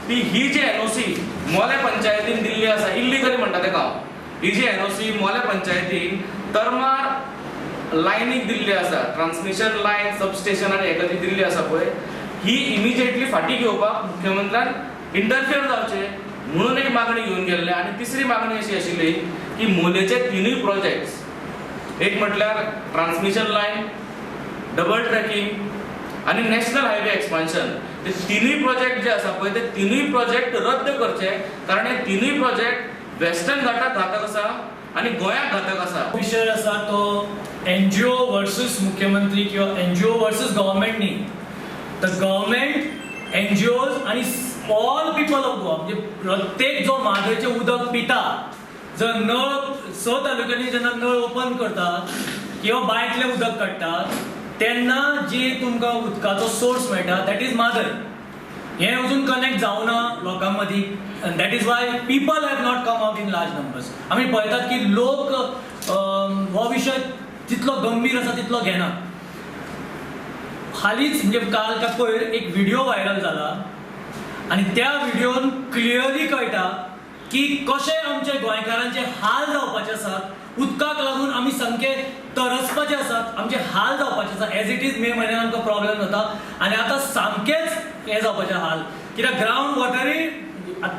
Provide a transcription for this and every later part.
ती ही जी एनओसी मोले पंचायतीन दिल्ली आसा, इल्लिगली म्हणटा तेका हांव, ही जी एनओसी मोले पंचायतीन तरमार लायनीक दिल्ली आसा, ट्रान्समिशन लायन सबस्टेशन आनी हेका जी दिल्ली आसा पळय, ही इमिजिएटली फाटीं घेवपाक मुख्यमंत्र्यान इंटरफियर जावचें म्हणून एक मागणी घेवन गेल्ले. आनी तिसरी मागणी अशी आशिल्ली की मोलेचे तिनूय प्रोजेक्ट्स, एक म्हटल्यार ट्रान्समिशन लायन, डबल ट्रॅकिंग आनी नॅशनल हायवे एक्सपान्शन, ते तिनूय प्रोजेक्ट जे आसा पळय ते तिनूय प्रोजेक्ट रद्द करचे, कारण हे तिनूय प्रोजेक्ट वेस्टर्न घाटाक घातक आसा आनी गोंयाक घातक आसा. विशय आसा तो एनजीओ वर्सूस मुख्यमंत्री किंवा एनजीओ वर्सूस गव्हर्मेंट न्ही, तर गव्हर्मेंट, एनजीओज आणि ऑल पिपल ऑफ गोवा. म्हणजे प्रत्येक जो म्हादयचें उदक पिता, जर नळ स तालुक्यांनी जेन्ना नळ ओपन करतात किंवा बांयतलें उदक काडटात तेन्ना जी तुमकां उदकाचो सोर्स मेळटा, that is Mhadei. हें अजून कनेक्ट जावना लोकां मदीं and that is why people have not come out in large numbers. आमी पळयतात की लोक हो विशय जितलो गंभीर आसा तितलो घेना. हालींच, म्हणजे काल का पयर, एक व्हिडिओ व्हायरल जाला आनी त्या व्हिडिओन क्लियरली कळटा की कशे आमचे गोंयकारांचे हाल जावपाचे आसात. उदकाक लागून आमी सामके तरसपाचे आसात, आमचे हाल जावपाचे आसा. एज it is मे म्हयन्यान आमकां प्रॉब्लेम जाता आनी आतां सामकेच हें जावपाचे हाल, कित्याक ग्रावंड वॉटरूय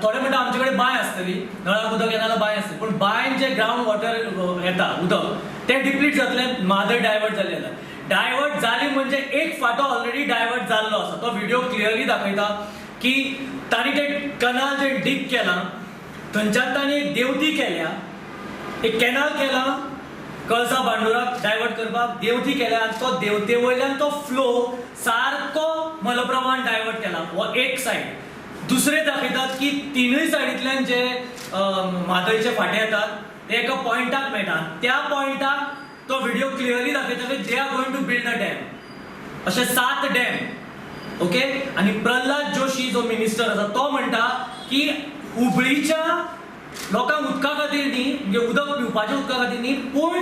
थोडे म्हणटा आमचे कडेन बांय आसतली, नळाक उदक येना जाल्यार बांय आसतली, पूण बांयन जे ग्रावंड वॉटर येता उदक तें डिप्लीट जातलें म्हादय डायवर्ट जाली जाल्यार. डायवर्ट जाली म्हणजे एक फांटो ऑलरेडी डायवर्ट जाल्लो आसा. तो व्हिडिओ क्लियरली दाखयता की तांणी ते कनाल जे डीग केला थंयच्यान तांणी एक देंवती केल्या, एक कॅनल केला कळसा भांडुराक डायवर्ट करपाक, देंवती केल्या आनी तो देंवते वयल्यान तो फ्लो सारको मलप्रभान डायवर्ट केला. हो एक सायड. दुसरे दाखयतात की तिनूय सायडींतल्यान जे म्हादयचे फांटे येतात ते एका पॉयंटाक मेळटा. त्या पॉयंटाक तो व्हिडिओ क्लियरली दाखयता की they are going to build a dam. अशे सात डॅम, ओके. आनी प्रल्हाद जोशी जो मिनिस्टर आसा तो म्हणटा की हुबळीच्या लोकांक उदका खातीर न्ही, म्हणजे उदक पिवपाच्या उदका खातीर न्ही, पूण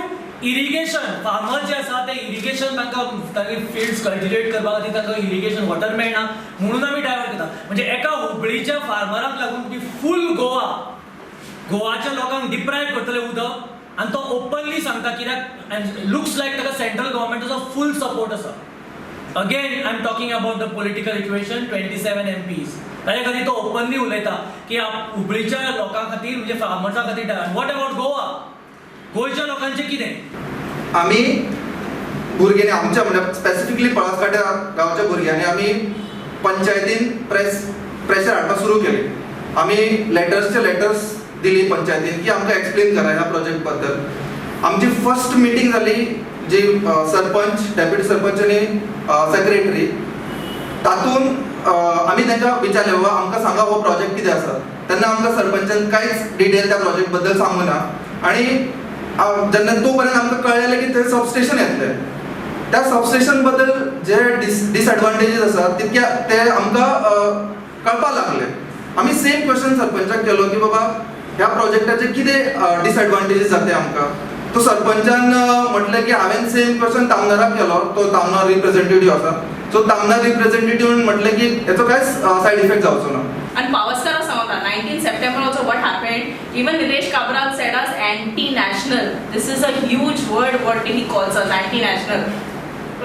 इरिगेशन फार्मर जे आसा ते इरिगेशन तांकां तांगे फिल्ड्स कल्टिवेट करपा खातीर तांकां इरिगेशन वॉटर मेळना म्हणून आमी डायवर्ट करता. म्हणजे एका हुबळीच्या फार्मराक लागून तुमी फूल गोवा, गोवाच्या लोकांक डिप्रायव करतले उदक. आनी तो ओपनली सांगता, कित्याक लुक्स लायक ताका सेंट्रल गव्हर्मेंटाचो फूल सपोर्ट आसा. Again, I am talking about the political equation, 27 MPs. ताजे खातीर तो ओपनली उलयता की हुबळीच्या लोकां खातीर, म्हणजे फार्मर्सां खातीर. What about Goa? गोंयच्या लोकांचें कितें? आमी भुरग्यांनी आमच्या, म्हणजे स्पेसिफिकली पळसकाट्या गांवच्या भुरग्यांनी आमी पंचायतीन प्रेशर हाडपाक सुरू केली. आमी लेटर्सचे लेटर्स दिली पंचायतीन की आमकां एक्सप्लेन करा ह्या प्रोजेक्ट बद्दल. आमची फर्स्ट मिटींग जाली जी सरपंच, डेप्युटी सरपंच आनी सेक्रेटरी, तातूंत आमी तांकां विचारलें, बाबा आमकां सांगा हो प्रोजेक्ट कितें आसा. तेन्ना आमकां सरपंचान कांयच डिटेल त्या प्रोजेक्ट बद्दल सांगू ना. आनी जेन्ना तो पर्यंत आमकां कळ्ळें की थंय सबस्टेशन येतलें, त्या सबस्टेशन बद्दल जे डिसएडवांटेजीस आसा तितके ते आमकां कळपाक लागले. आमी सेम क्वेश्चन सरपंचाक केलो की बाबा ह्या प्रोजेक्टाचे कितें डिसएडवांटेजीस जाते आमकां. तो सरपंचान म्हटलें की हांवें सेम क्वेश्चन तामनाराक केलो, तो तामनार रिप्रेझेंटेटिव्ह आसा. सो तामनार रिप्रेझेंटेटिव्ह म्हटलें की हेचो कांयच सायड इफेक्ट जावचो ना. And Pavaskar सांगता, 19 September also what happened, even Nilesh Cabral said us anti-national. This is a huge word what he calls us, anti-national.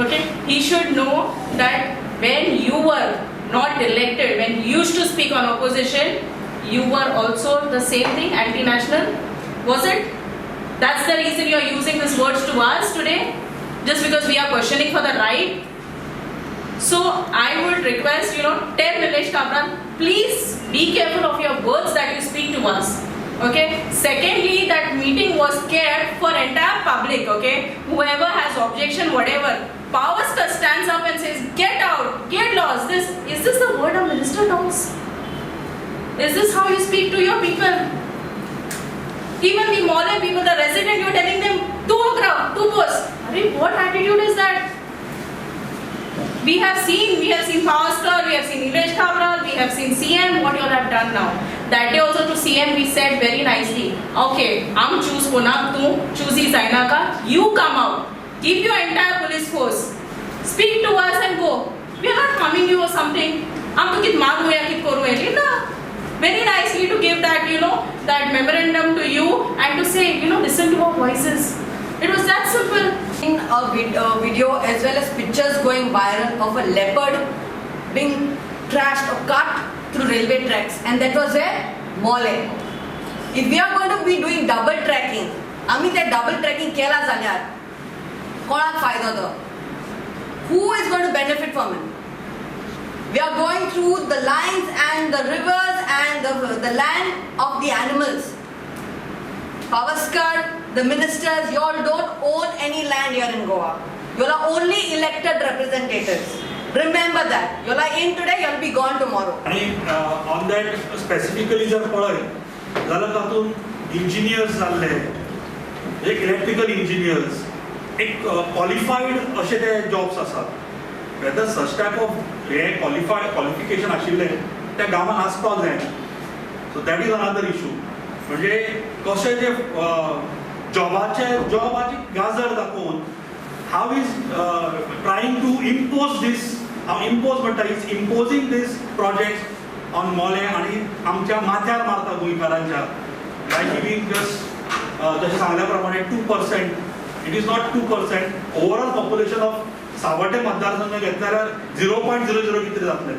Okay, he should know that when you were not elected, when you used to speak on opposition, you were also the same thing, anti-national. Was it? That's the reason you are using these words to us today? Just because we are questioning for the right? So I would request, tell Nilesh Cabral, please be careful of your words that you speak to us. Okay. Secondly, that meeting was kept for entire public. Okay. Whoever has objection, whatever. Pavaskar stands up and says, "Get out, get lost." This is this the word a minister talks? Is this how you speak to your people? Even the Mollem people, the resident, you're telling them, "Tu grow, tu boss." Arey, what attitude is that? We have seen Pavaskar, we have seen Nilesh Cabral, we have seen CM, what you all have done now. That day also to CM we said very nicely, okay, I'm choose konak tu, choose जायनाका, you come out, keep your entire police force, speak to us and go. We are not harming you or something. आमकां कित मारूया, कित करूया ना. that memorandum to you and to say, listen to our voices. It was that simple. In a video as well as pictures going viral of a leopard being trashed or cut through railway tracks, and that was where Mollem. If we are going to be doing double tracking, आमी ते double tracking केला जाल्यार कोणाक फायदो तो? Who is going to benefit from it? We are going through the lines and the rivers and the land of the animals. Pavaskar, the ministers, you all don't own any land here in Goa. You all are only elected representatives. Remember that. You all are in today, you will be gone tomorrow. आणि on that specifically जर पळयत जाल्यार तातूंत engineers जाल्ले, एक electrical engineers, एक qualified अशे ते जॉब्स आसात. वेदर सच टायप ऑफ हे क्वॉलिफायड क्वॉलिफिकेशन आशिल्ले त्या गांवान आसपाक जायना. So that is another issue. म्हणजे कशें जे जॉबाचे जॉबाची गाजर दाखोवन how is trying to impose this, हांव इम्पोज म्हणटा, is imposing this project on Mollem आनी आमच्या माथ्यार मारता गोंयकारांच्या बाय गिवींग जस्ट जशें सांगल्या प्रमाणे 2%. It is not 2%. Overall population of Sanvordem मतदारसंघ घेतले जाल्यार 0.00 कितें जातलें.